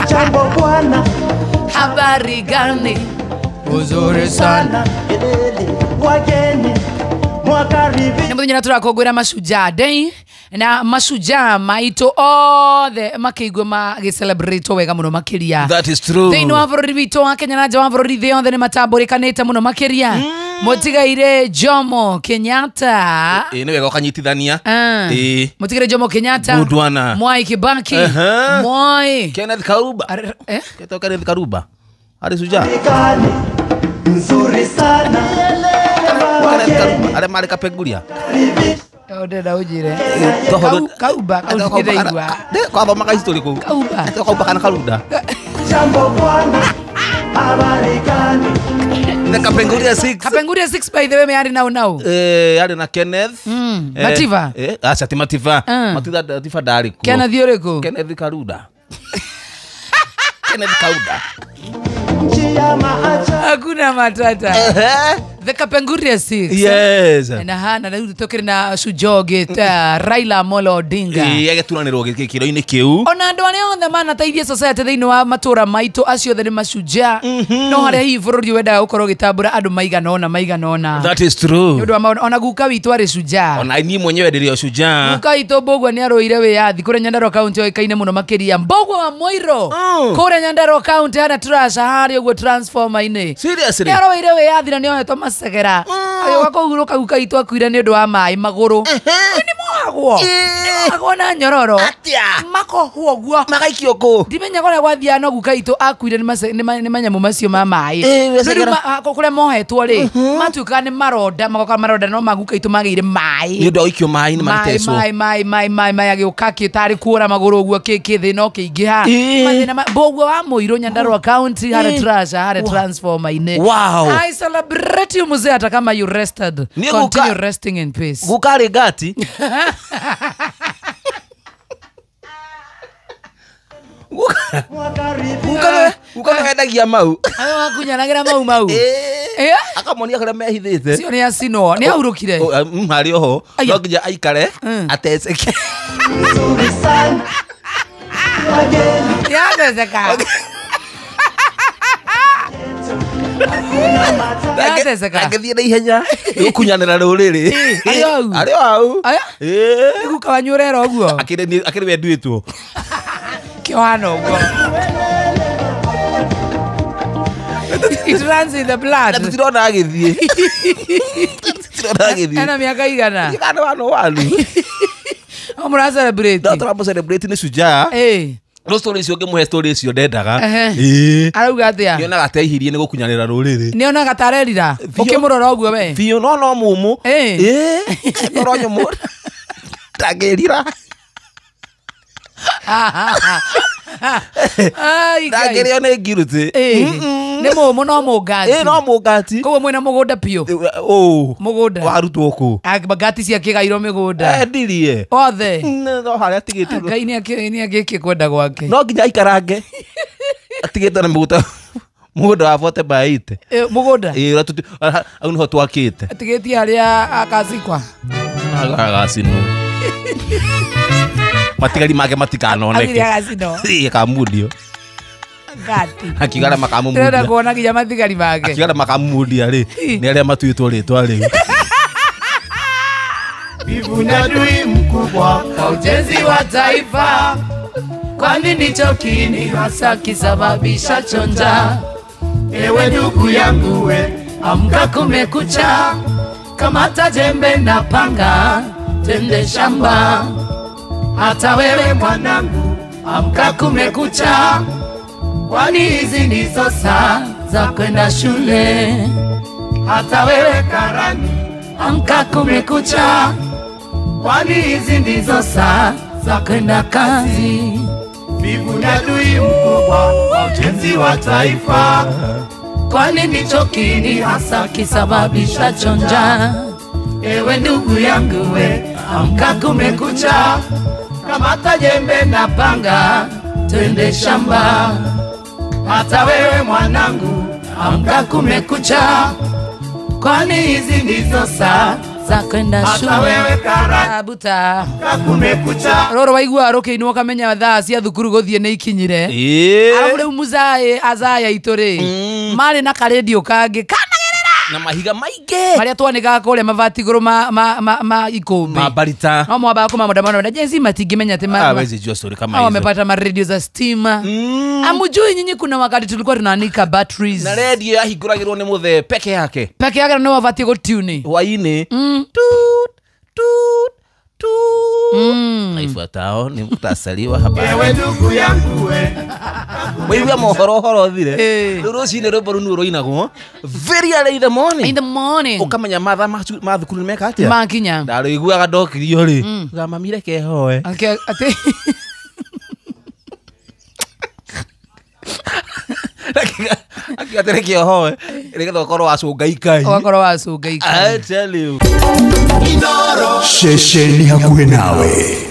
Jambo bwana, habari gani? Uzuri sana. Wageni mwakaribishwa. Nĩ mũthenya tũrakũngũĩra Mashujaa Day na mashujaa maitũ othe makĩigua magĩcelebrate wega mũno makĩria. That is true. Thĩinĩ wa bũrũri witũ wa Kenya na nja wa bũrũri thĩ yothe nĩ matambũrĩkanĩte mũno makĩria. Mũtigaire Jomo Kenyatta. Nĩ wega ũkanyitithania. Mũtigaire Jomo Kenyatta. Gondwana. Mwai Kibaki. Moi. Kenneth Karuba. Kenneth Karuba. Arĩ shujaa. Nzuri sana. Kenneth Karuba. Arĩa marĩ Kapenguria. Ndĩrenda ũnjĩre. Kauba ndĩraigua. Twathomaga history kũu. Kauba. Kauba kana Karuda. Jambo bwana, habari gani? The Kapenguria 6. Kapenguria 6 by the way yarĩ nau nau. Yarĩ na Kenneth. Mativa. Aca ti Mativa. Mativa ndarĩ kuo. Kenneth ũrĩkũ? Kenneth Karuda. Kenneth Kauda. Hakuna matata. The Kapenguria 6. Yes. Na hana rĩu tũkĩrĩ na shujaa ta Raila Amolo Odinga. Agĩturanĩrwo gĩkĩro-inĩ kĩu. Ona andũ arĩa othe manateithia society thĩinĩ wa matũra maitũ acio othe nĩ mashujaa. No harĩa hihi bũrũri wendaga gũkorwo ũgĩtambũra andũ maigana ũna maigana ũna. That is true. Nĩ ũndũ wa maũndũ ona guka witũ arĩ shujaa. Ona niĩ mwenyewe ndĩrĩ o shujaa. Guka witũ Mbũgua nĩ arũire wĩyathi kũrĩa Nyandarua County oĩkaine mũno makĩria. Mbũgua wa Mũirũ. Kũrĩa Nyandarua County hana Trasha harĩa ũguo transformer-inĩ. Seriously? Nĩ arũire wĩyathi na nĩ ohetwo macegera. Agĩũka kũhurũka guka witũ akuire nĩ ũndũ wa maĩ magũrũ. Nĩ mohagwo. Mohagwo na nyororo. Makohwo ũguo. Magaikio kũ? Ndimenya kũrĩa gwathiaga no guka witũ akuire nĩ manyamũ macio ma maĩ. Rĩu kũrĩa mohetwo rĩ, matuĩkaga nĩ maronda, magoka maronda no ma guka witũ magĩire maĩ. Nĩ ũndũ wa gũikio maĩ-inĩ magĩtecwo. Maĩ maĩ maĩ maĩ maĩ agĩũka kĩtarĩ kuora magũrũ ũguo kĩthĩ no kĩingĩha. Mathĩna ma Mbũgua wa Mũirũ Nyandarua County harĩa Trasha harĩa transformer-inĩ. Wow. I celebrate you mzee hata kama you rested. Continue resting in peace. Guka arĩ ngati. Guka nĩwendagia mau. Ayo akunyanagĩra mau mau. Akamonia kũrĩa mehithĩte. Cio nĩ acinwo, nĩ ahurũkire. Harĩ oho, no nginya aikare ateceke. Nĩ atheceka. Angĩthiĩ na ihenya gũkunyanĩra rũrĩrĩ. Arĩ o hau. Nĩ guka wanyu ũrera ũguo. Akĩrĩ we nduĩtwo. Kĩohana ũguo. It runs in the blood. Na tũtirona agĩthiĩ. Tũtirona agĩthiĩ. Ena mĩaka igana? Igana wano wanu. O mũra celebrate. No tũramũ celebrate nĩ shujaa. No story icio ngĩmũhe story icio ndendaga. Arauga atĩa? Nĩonaga ta aihirie nĩ gũkunyanĩra rũrĩrĩ. Nĩonaga ta arerira? Ũkĩmũrora ũguo we? Biũ no no mũmũ. Ngoro nyũmũ. Ndangĩrira. Ndangĩrĩo nĩ ngirutĩ. Nĩ mũmũ no mũngati. No mũngati. Koguo mwĩna mũgũnda biũ. Mũgũnda. Warutwo kũ? Ngati ciakĩgairwo mĩgũnda. Endirie. Othe. No harĩa atigĩtwo. Ngai nĩ agĩkie kwenda gwake. No nginya aikarange. Atigĩtwo na mũgũnda. Mũgũnda wa 40 by 80. Mũgũnda? Hau nĩho twakĩte. Atigĩtie harĩa akacikwa. Agacinwo. Matigari make matikanoneke. Athire agacinwo. Akamundio. Ngati. Akiuga arĩa makamũmundia. Ndĩrenda kuona nginya mathigari make. Akiuga arĩa makamundia rĩ, nĩ arĩa matuĩtwo rĩtwa rĩu. Wivu ni adui mkubwa kwa ujenzi wa taifa, kwani ndicho kiini hasa kisababisha chonja. Ewe ndugu yangu we, amka kumekucha, kamata jembe na panga, tende shamba. Hata wewe mwanangu, amka kumekucha, kwani hizi ndizo saa za kwenda shule. Hata wewe karani, amka kumekucha, kwani hizi ndizo saa za kwenda kazi. Wivu ni adui mkubwa wa ujenzi wa taifa, kwani ndicho kiini hasa kisababisha chonja. Ewe ndugu yangu we, amka kumekucha, kamata jembe na panga, twende shamba. Hata wewe mwanangu, amka kumekucha, kwani hizi ndizo saa Za kwenda Hata shule wewe karata abuta kumekucha. roro waigua rũkĩinwo ũkamenya thaa cia thukuru gũthiĩ nĩ ikinyire. Ĩĩ. Arabu rĩu muzaĩ azaya itũ rĩ marĩ na karendio kangĩ kanagĩrĩra Na mahiga maingĩ marĩa twanĩkaga kũrĩa mabati igũrũ ma ikũmbĩ mabarita no mwambaga kũmamondamona na jenzi matingĩmenya atĩ hawezi jua story kama hao hizo. wamepata maredio za stima. Amujui nyinyi kuna wakati tulikuwa tunaanika batteries Na redio yahingũragĩrwo nĩ mũthee peke yake peke yake no wabatiĩ gũtune hwainĩ Tut, tut, tut. Na ifuatao ni muhtasari wa habari. Ewe ndugu yangu we. Waigua mohoro ũhoro ũthire Ĩĩ. rĩu rũcinĩ rwĩmbo rũu nĩ rũinagwo very early in the in morning the morning ũkamenya mathaa ma thukuru nĩ meka atĩa makinya ndarũiguaga ndokirio rĩ gamami reke hoe atĩ akiuga atĩ reke hoe nĩgetha ũkorwo wacũnga ikai. Ũgakorwo wacũnga ikai. I tell you. Ceceni hakuhĩ nawe.